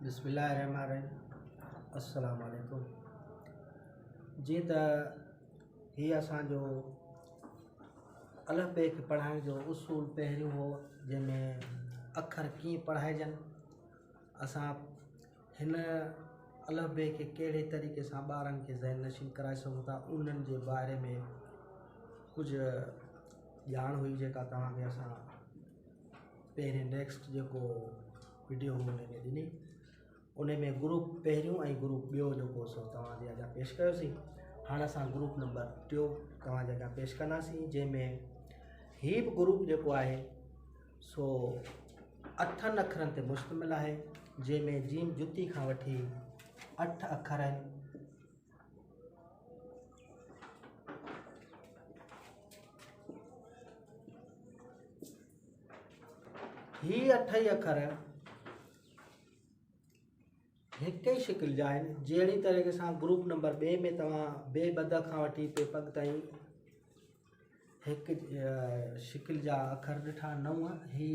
بسم الله الرحمن الرحيم السلام عليڪم جيئن ته هي اسان جو الف بي کي پڙهائڻ جو اصول پهريون هو جنهن ۾ اکر ڪيئن پڙهائجن اسان هن الف بي کي ڪهڙي طريقي سان ٻارن کي ذهن نشين ڪرائي سگهون ٿا انهن جي باري ۾ ڪجهه ڄاڻ هئي جيڪا توهان کي اسان پهرين نيڪسٽ جيڪو وڊيو هو ان ۾ ڏني ان ۾ گروپ پهريون ۽ گروپ ٻيو جيڪو سو توهان جي اڳيان پيش ڪيوسين هاڻي اسان گروپ نمبر ٽيو توهان جي اڳيان پيش ڪنداسين جنهن ۾ هي به گروپ جيڪو آهي سو اٺن اکرن تي مشتمل آهي جنهن ۾ جيم جتي کان وٺي اٺ اکر آهن هي اٺئي اکر هڪ ئي شڪل جا آهن جهڙي طريقي سان گروپ نمبر ٻئي ۾ توهان بي بد کان وٺي پي پڳ تائين هڪ شڪل جا اکر ڏٺا نو هي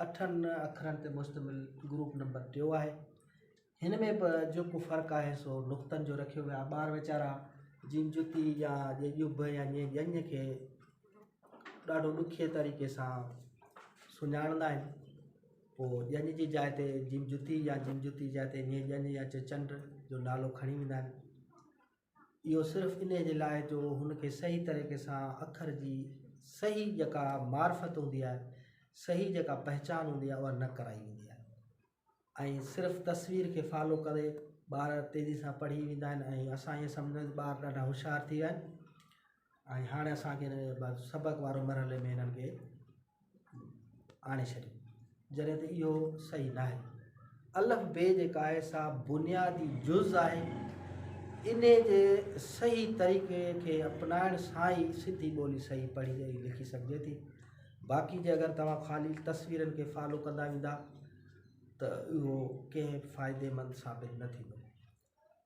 اٺن اکرن تي مشتمل گروپ نمبر ٽيو آهي هن ۾ به جيڪو فرق آهي سو نقطن جو رکيو ويو آهي ٻار ويچارا جيم جتي يا ڄڀ يا ڄڃ کي ڏاڍو ڏکي طريقي سان سڃاڻندا آهن پوء ڄڃ جي جاء تي جيم جتي يا جيم جتي جي جاء تي ڃي ڄڃ يا چ چنڊ جو نالو کڻي ويندا آهن اهو صرف انهي جي لاء جو هن کي صحيح طريقي سان اکر جي صحيح جيڪا معرفت هوندي آهي صحيح جيڪا پهچان هوندي آهي اها نه ڪرائي ويندي آهي ۽ صرف تصوير کي فالو ڪري ٻار تيزي سان پڙهي ويندا آهن ۽ اسان ائين سمجهندا آهيون ته ٻار ڏاڍا هوشيار ٿي ويا آهن ۽ هاڻي اسانکي هن سبق وارو مرحلي ۾ هنن کي آڻي ڇڏيو جڏهن ته اهو صحيح نه آهي الف بي جيڪا آهي سا بنيادي جز آهي ان جي صحيح طريقي کي اپنائڻ سان ئي سنڌي ٻولي صحيح پڙهي ۽ لکي سگهجي ٿي باقي جي اگر توهان خالي تصويرن کي فالو ڪندا ويندا ته اهو ڪنهن به فائديمند ثابت نه ٿيندو.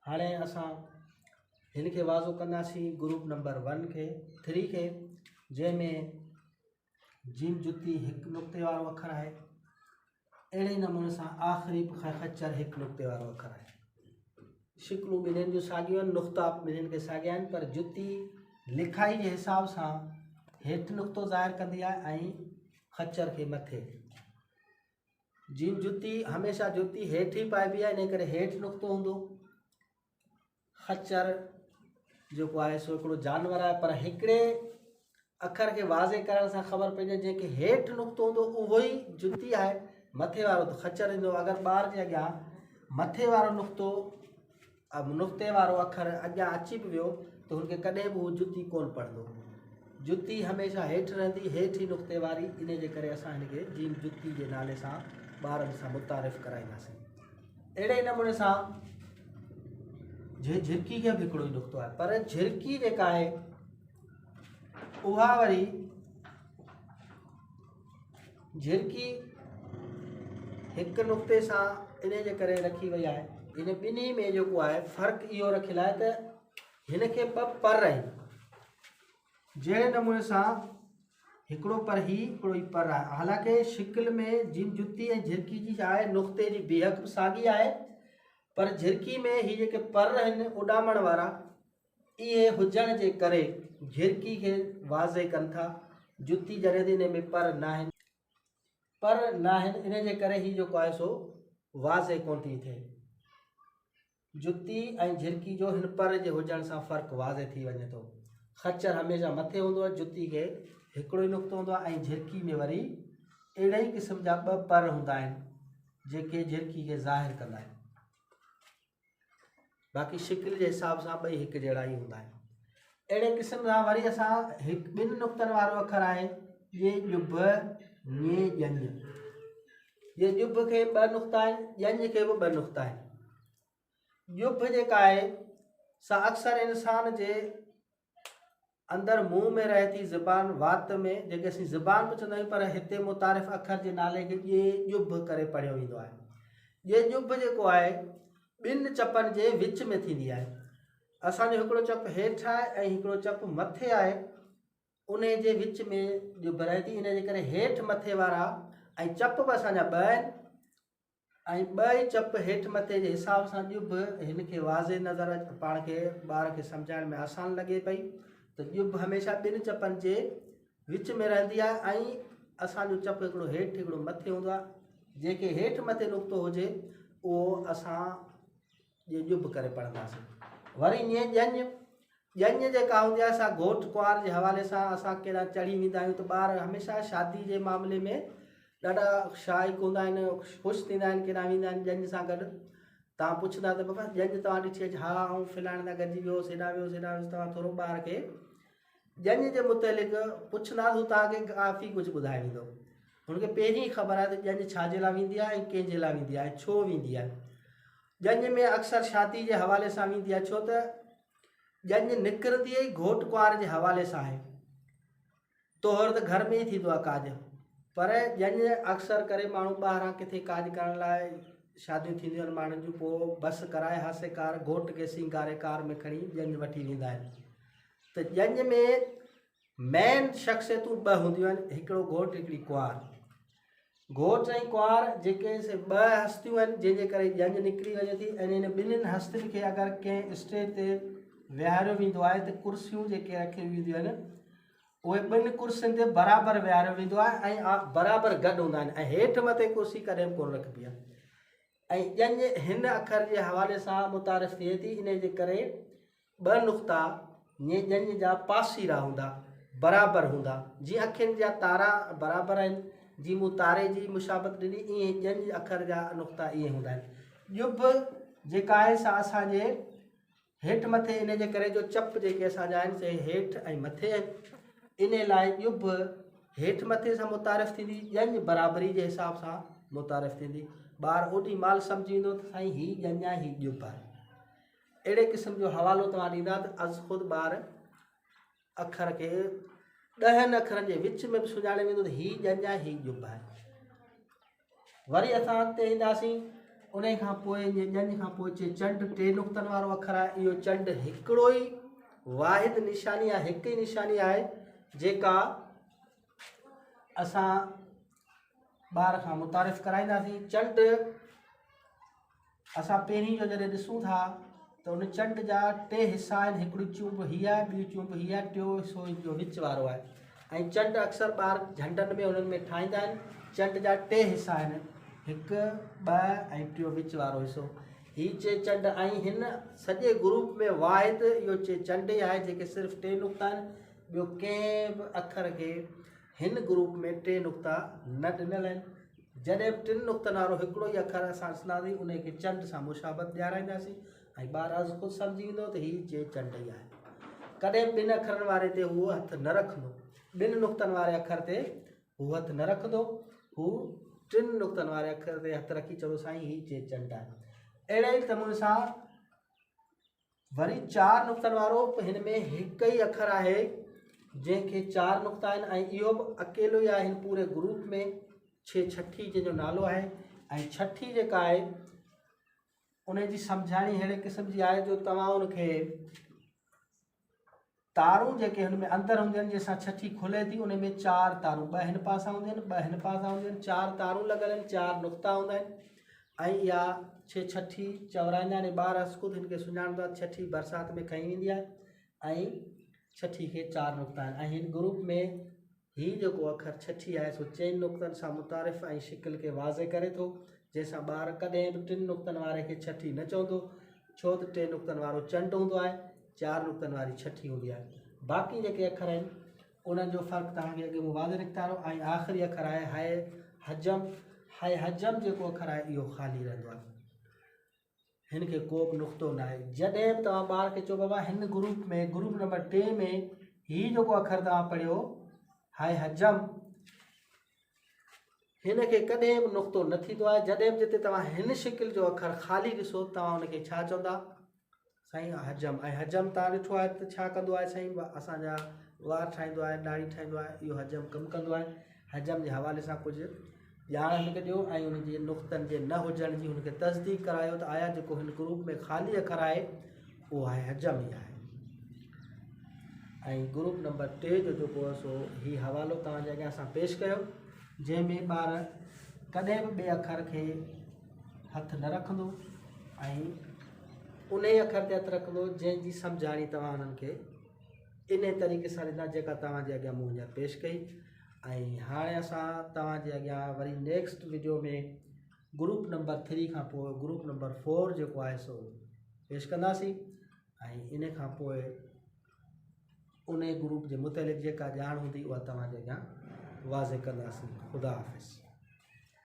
هاڻي اسان هن کي واضح ڪنداسين گروپ نمبر ون کي ٿري کي جنهن ۾ جيم جتي هڪ نقطي وارو اکر آهي اهڙي نموني سان آخري خچر هڪ نقطي وارو اکر آهي شڪلون ٻنهين جون ساڳيون آهن نقطا ٻنهين کي ساڳيا آهن پر جتي لکائي جي حساب سان هيٺ نقطو ظاهر ڪندي آهي ۽ خچر کي مٿي جيئن جتي هميشه جتي هيٺ ئي پائبي آهي ان ڪري هيٺ نقطو هوندو خچر جيڪو آهي سو هڪڙو جانور آهي پر هڪڙي اکر کي واضح ڪرڻ سان خبر پئجي جنهن کي هيٺ نقطو هوندو اهو ئي جتي آهي مٿي وارو ته خچر ايندو اگر ٻار جي اڳيان مٿي وارو نقطو نقطي وارو اکر اڳيان اچي به ويو ته هن کي ڪڏهن به هو جتي ڪونه پڙهندو. جتي هميشه هيٺ رهندي، هيٺ ئي نقطي واري، انهي جي ڪري اسان هن کي جيم جتي جي نالي سان ٻارن سان متعارف ڪرائينداسين. اهڙي ئي نموني سان جهرڪي کي به هڪڙو ئي نقطو آهي پر جهرڪي جيڪا آهي اها وري جهرڪي هڪ نقطي سان انهي جي ڪري رکي وئي آهي. ان ٻنهي ۾ جيڪو آهي فرق اهو رکيل آهي ته هن کي ٻه پر آهن. جهڙي نموني سان هڪڙو پر هي هڪڙو هي پر آهي. حالانڪه شڪل ۾ جيم جتي ۽ جهرڪي جي آهي نقطي جي بيهڪ به ساڳي آهي پر جهرڪي ۾ هي جيڪي پر آهن اڏامڻ وارا اهي هجڻ جي ڪري جهرڪي کي واضح ڪن ٿا. جتي جڏهن ته انهي ۾ پر ناهن. پر ناهن انهي جي ڪري هي جيڪو آهي سو واضح ڪونه ٿي ٿئي. جتي ۽ جهرڪي جو هن پر جي هجڻ سان فرق واضح ٿي وڃي ٿو. خچر هميشه مٿي هوندو آهي، جتي کي هڪڙو ئي نقطو هوندو آهي ۽ جهرڪي ۾ وري اهڙي ئي قسم جا ٻه پر هوندا آهن جيڪي جهرڪي کي ظاهر ڪندا آهن. باقي شڪل جي حساب سان ٻئي هڪ جهڙا ئي هوندا آهن. اهڙي قسم سان وري اسان هڪ ٻن نقطن وارو اکر آهي ڄي ڄڀ ڃي ڄڃ. ڄي ڄڀ کي ٻه نقطا آهن ڄڃ کي به ٻه نقطا آهن. ڄڀ جيڪا آهي سا اڪثر انسان جي اندر منهن ۾ رهي ٿي زبان وات ۾ جيڪي اسين زبان به چوندا آهيون پر هتي متعارف اکر جي نالي کي ڄي ڄڀ ڪري پڙهيو ويندو آهي. ڄي ڄڀ جيڪو آهي ٻن چپن جي وچ ۾ ٿيندي آهي. اسان جو هڪڙو چپ هيٺ آهي ۽ هڪڙو چپ مٿي آهي انهي جي وچ ۾ ڄڀ رهي ٿي ان جي ڪري هيٺ مٿي وارا ۽ چپ به اسان جا ٻه آهن. ۽ ٻئي چپ هيٺ مٿي جي حساب سان ڄڀ هن کي واضح نظر پاڻ کي ٻار کي سمجهائڻ ۾ آسان لڳي پئي ته ڄڀ هميشه ٻن چپن جي وچ ۾ رهندي آهي ۽ اسان جو چپ هڪڙو هيٺ هڪڙو مٿي هوندو آهي جيڪي هيٺ مٿي نقطو هجي اهو اسان جي ڄڀ ڪري پڙهنداسين. وري ائين ڄڃ، ڄڃ جيڪا هوندي آهي سا گهوٽ ڪنوار جي حوالي سان اسان ڪيڏانهن چڙهي ويندا آهيون ته ٻار هميشه شادي جي معاملي ۾ ڏاڍا شائق هوندا آهن خوش ٿيندا آهن ڪيڏانهن ويندا آهن ڄڃ سان گڏ توهان پڇندا ته بابا ڄڃ توهان ڏٺي اچ ها آئون فلاڻي سان گڏجي ويو هوس هيڏانهن ويو هوس هيڏانهن ويو هوس توهان ٿورو ٻار کي ڄڃ جي متعلق پڇندا ته هو توهان کي ڪافي ڪجهه ٻڌائي ويندو. هن کي پهرين ئي خبر آهي ته ڄڃ ڇا جي لاء ويندي آهي ۽ ڪنهن جي لاء ويندي آهي ۽ ڇو ويندي آهي. ڄڃ ۾ اڪثر شادي جي حوالي سان ويندي آهي ڇو ته ڄڃ نڪرندي ئي گهوٽ ڪنوار جي حوالي سان آهي. طهر ته گهر ۾ ئي ٿيندو آهي ڪاڄ پر ڄڃ اڪثر ڪري ماڻهو ٻاهران ڪٿي ڪاڄ ڪرڻ لاء شاديون ٿينديون آهن ماڻهن جون پوء بس ڪرائي هاسي ڪار گهوٽ کي سينگاري ڪار ۾ کڻي ڄڃ وٺي ويندا آهن. ته ڄڃ ۾ مين شخصيتون ٻه هونديون آهن، هڪڙو گهوٽ هڪڙي ڪنوار. گهوٽ ۽ ڪنوار جيڪي سي ٻه هستيون آهن جنهن جي ڪري ڄڃ نڪري وڃي ٿي ۽ انهن ٻنهين هستين کي اگر ڪنهن اسٽيج تي ويهاريو ويندو آهي ته ڪرسيون جيڪي رکيون وينديون آهن اهي ٻن ڪرسين تي برابر ويهاريو ويندو آهي ۽ برابر گڏ هوندا آهن ۽ هيٺ مٿي ڪرسي ڪڏهن به ڪونه رکبي آهي ۽ ڄڃ هن اکر جي حوالي سان متعارف ٿئي ٿي انهي جي ڪري ٻه نقطا ڃي ڄڃ جا پاسيرا هوندا، برابر هوندا. جيئن اکين جا تارا برابر آهن، جيئن مون تاري جي مشابهت ڏني، ائين ڄڃ اکر جا نقطا ائين هوندا آهن. ڄڀ جيڪا آهي سا اسان جي هيٺ مٿي انهي جي ڪري جو چپ جيڪي اسان جا آهن سي هيٺ ۽ مٿي آهن، انهي لاء ڄڀ هيٺ مٿي سان متعارف ٿيندي، ڄڃ برابري جي حساب سان متعارف ٿيندي. ٻار اوڏي مهل سمجهي ويندو ته سائين هي ڄڃ آهي هي ڄڀ آهي. اهڙي قسم جو حوالو توهان ڏيندا ته ازخود ٻار اکر کي ڏهن اکرن جي وچ ۾ به سڃاڻي ويندو ته هي ڄڃ آهي هي ڄڀ آهي. وري اسان اڳتي اينداسين انهي کان پوء ڄڃ کان پوء چي چنڊ ٽي نقطن وارو اکر آهي اهو چنڊ هڪڙو ئي واحد نشاني آهي هڪ ئي نشاني آهي جيڪا اسان ٻار کان متعارف ڪرائينداسين چنڊ اسان پهرين جو جڏهن ڏسون ٿا ته ان چنڊ جا ٽي حصا آهن هڪڙي چونب هي آهي ٻي چونب هي آهي ٽيون حصو ان جو وچ وارو آهي ۽ چنڊ اڪثر ٻار جهنڊن ۾ انهن ۾ ٺاهيندا آهن چنڊ جا ٽي حصا آهن هڪ ٻه ۽ ٽيون وچ وارو حصو هي چي چنڊ ۽ هن سڄي گروپ ۾ واحد اهو چي چنڊ ئي آهي جيڪي صرف ٽي نقطا آهن ٻيو ڪنهن به اکر کي هن گروپ ۾ ٽي نقطا نه ڏنل آهن. جڏهن به ٽن نقطن وارو هڪڙو ئي اکر اسان ڏسنداسين انهي کي چنڊ سان مشابهت ڏيارائينداسين ۽ ٻار از خود سمجهي ويندو ته هي چي چنڊ ئي آهي. ڪڏهن به ٻن اکرن واري تي هو هٿ نه رکندو. ٻن نقطن واري اکر تي هو هٿ نه رکندو. هو ٽن نقطن واري اکر تي هٿ رکي چوندو سائين هي چي چنڊ آهي. اهڙي ئي نموني سان وري چار نقطن وارو به هن ۾ هڪ ئي اکر آهي جنهن کي چار نقطا آهن ۽ اهو به اڪيلو ئي آهي هن پوري گروپ ۾ ڇي ڇٺي جنهن جو نالو آهي ۽ ڇٺي جيڪا آهي ان جي سمجهاڻي اهڙي قسم جي آهي جو توهان ان کي تارون جيڪي هن ۾ اندر هونديون آهن جنهن سان ڇٺي کلي ٿي ان ۾ چار تارون ٻه هن پاسا هونديون آهن ٻه هن پاسا هونديون آهن چار تارون لڳل آهن چار نقطا هوندا آهن ۽ اها ڇي ڇٺي چورائيندا آهن ٻار هسڪو هن کي سڃاڻندو آهي ڇٺي برسات ۾ کنئي ويندي آهي ۽ ڇٺي کي چار نقطا آهن ۽ هن گروپ ۾ هي جيڪو اکر ڇٺي آهي سو چئن نقطن سان متعارف ۽ شڪل کي واضح ڪري ٿو، جنهن سان ٻار ڪڏهن به ٽن نقطن واري کي ڇٺي نه چوندو، ڇو ته ٽي نقطن وارو چنڊ هوندو آهي، چار نقطن واري ڇٺي هوندي آهي. باقي جيڪي اکر آهن، انهن جو فرق توهان کي اڳي مون واضح نڪتارو ۽ آخري اکر آهي هاء حجم، هاء حجم جيڪو اکر آهي اهو خالي رهندو آهي. هن کي ڪو به نقطو ناهي. جڏهن به توهان ٻار کي چئو بابا هن گروپ ۾ گروپ نمبر ٽي ۾ هي جيڪو اکر توهان پڙهيو هاء حجم هن کي ڪڏهن به نقطو نه ٿيندو آهي جڏهن به جتي توهان هن شڪل جو اکر خالي ڏسو توهان ان کي ڇا چوندا سائين حجم ۽ حجم توهان ڏٺو آهي ته ڇا ڪندو آهي سائين اسان جا وار ٺاهيندو آهي ڏاڙهي ٺاهيندو آهي اهو حجم ڪم ڪندو آهي حجم جي حوالي سان ڪجهه ڄاڻ هن کي ڏيو ۽ ان جي نقطن جي نه هجڻ جي هن کي تصديق ڪرايو ته آيا جيڪو هن گروپ ۾ خالي اکر آهي اهو آهي حجم ئي آهي ۽ گروپ نمبر ٽي جو جيڪو آهي سو هي حوالو توهان جي اڳيان اسان پيش ڪيو جنهن ۾ ٻار ڪڏهن به ٻئي اکر کي هٿ نه رکندو ۽ انهي اکر تي هٿ رکندو جنهن جي سمجهاڻي توهان انهن کي انهي طريقي سان ڏيندا جيڪا توهان جي اڳيان مون هينئر پيش ڪئي ۽ هاڻي اسان توهان جي اڳيان وري next video ۾ group number three کان پوء گروپ نمبر فور جيڪو آهي سو پيش ڪنداسين ۽ ان کان پوء ان گروپ جي متعلق جيڪا ڄاڻ هوندي اها توهان جي اڳيان واضح ڪنداسين. خدا حافظ.